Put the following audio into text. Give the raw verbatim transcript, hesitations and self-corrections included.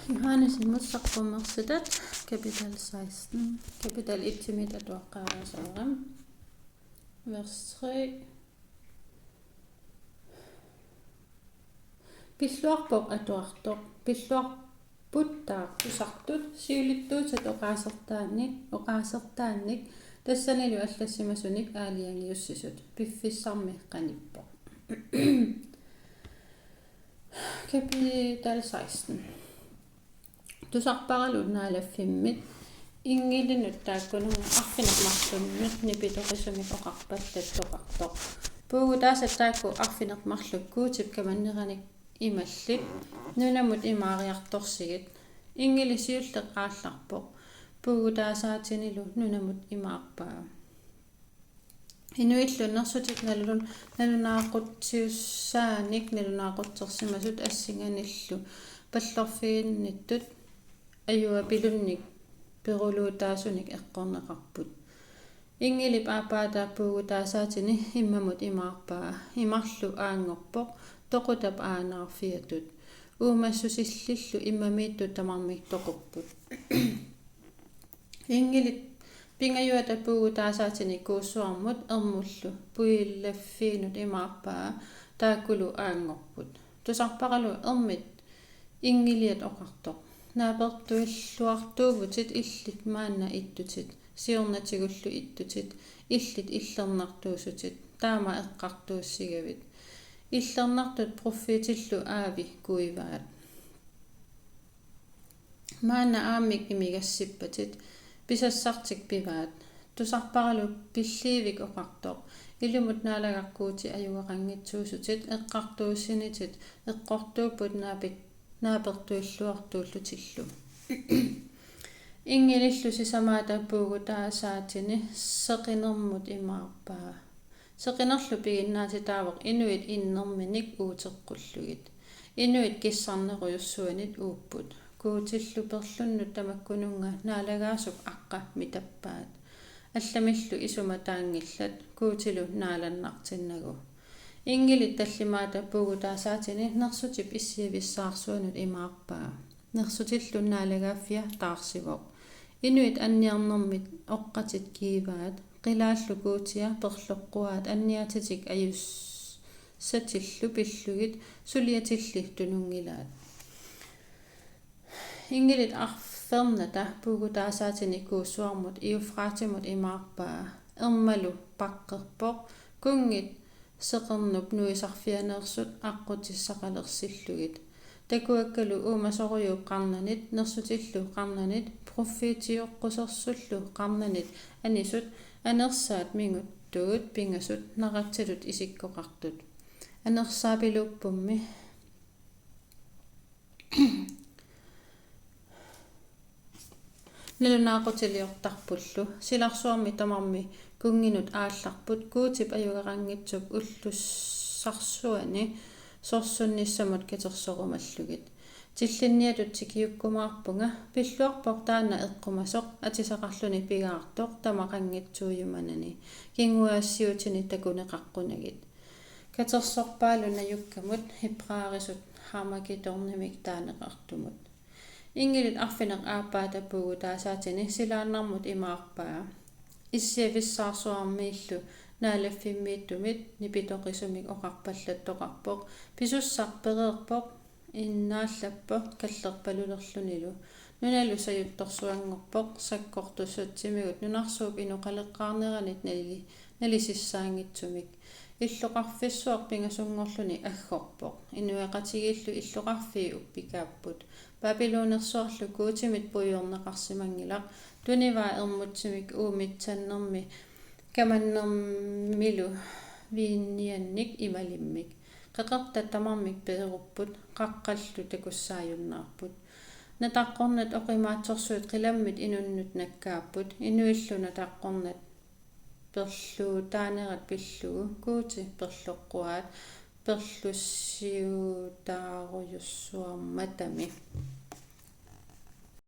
Johannesimut saqqummersitat, kapitel seksten, kapitel et-imiit atuaqqaarasaaram. Vers tre. Pilluarpoq atuartoq, pilluarput taartusartut, siulittuutit oqaasertaannik, oqaasertaannik, tassanilu allassimasunik aalajangiussisut, piffissarmi qanippoq. Kapitel seksten. Tusarparalu naalaffimmit inngilinut taakkununnga arfineq-marlunnut nipitoqisumik oqarpallattoqartoq. Puugutaasat taakku arfineq-marluk Guutip kamanneranik imallit, nunamut imaariartorsigit. Inngilit siulleq aallarpoq, puugutaasaatinilu nunamut imaarpaa. Inuillu nersutit nalun-, nalunaaqutsiussaanik nalunaaqutsersimasut assinganillu pallorfiginnittut ajuapilunnik peruluutaasunik eqqorneqarput. Inngilip aappaata puugutaasaatini immamut imaarpaa, imarlu aanngorpoq toqutap aanaarfiatut. Uumassusillillu immamiittut tamarmik toqupput. Inngilit pingajuata puugutaasaatini Kuussuarmut ermullu puillaffiinut imaarpaa, taakkulu aanngorput. Tusarparalu ermit inngiliat oqartoq: Naapertuilluartuuvutit illit maanna ittutit, siornatigullu ittutit, illit illernartuusutit, taama eqqartuussigavit. Illernartut pruffiitillu aavi kuivaat. Maanna aammik imigassippatit, pisassartik pivaat. Tusarparalu pilliivik oqartoq: Ilumut Naalagaq Guuti ajugaqanngitsuusutit eqqartuussinitit eqqortuupput naapik-, naapertuilluartuullutillu. Inngilillu sisamaata puugutaasaatini seqinermut imaarpaa. Seqinerlu piginnaatitaavoq inuit innerminik uuteqqullugit. Inuit kissarnerujussuanit uupput. Guutillu perlunnut tamakkununnga naalagaasuk aqqa mitappaat. Allamillu isumataanngillat, Guutilu naalannartinnagu. Inngilit tallimaata puugutaasaatini nersutip issiavissaarsuanut imaarpaa. Nersutillu naalagaaffia taarsivoq. Inuit anniarnermit oqqatit kiivaat, qilaallu Guutia perloqquaat anniaatitik ajussatillu pillugit suliatilli tununngilaat. Inngilit arfernata puugutaasaatini Kuussuarmut Eufratimut imaarpaa, ermalu paqqerpoq, kunngit seqernup nuisarfianeersut aqqutissaqalersillugit. Takuakkalu uumasorujuup qarnanit, nersutillu qarnanit, pruffiitioqqusersullu qarnanit anisut, anersaat minguttuut pingasut naratsitut isikkoqartut. Anersaapiluuppummi nalunaaqutiliortarpullu. Silarsuarmi tamarmi kunnginut aallarput Guutip ajugaqanngitsup ullussarsuani sorsunnissamut katersorumallugit. Tillinniatut tikiukkumaarpunga, pilluarpoq taanna eqqumasoq atisaqarluni pigaartoq tamaqanngitsuujumanani, kinguaassiutini takuneqaqqunagit. Katersorpaalu najukkamut hebraarisut Harmagedonimik taaneqartumut. Inngilit arfineq-aappaata puugutaasaatini silaannarmut imaarpaa. Issiavissaarsuarmiillu naalaffimmiittumit nipitoqisumik oqarpallattoqarpoq: Pisussaq pereerpoq, innaallappoq kallerpalulerlunilu. Nunalu sajuttorsuanngorpoq sakkortussatsimigut nunarsuup inoqaleqqaarneranit nali-, nalisissaanngitsumik. Illoqarfissuaq pingasunngorluni aggorpoq. Inuiaqatigiillu illoqarfii uppikaapput. Babylonersuarlu Guutimit puigorneqarsimanngilaq, tunivaa ermutsimik uummitsannermi kamannermilu viinniannik imalimmik. Qeqertat tamarmik peerupput, qaqqallu takussaajunnaarput. Nataqqornat oqimaatsorsuit qilammit inunnut nakkaapput, inuillu nataqqornat perluutaanerat pillugu Guuti perloqquaat perlussiutaarujussuarmatami.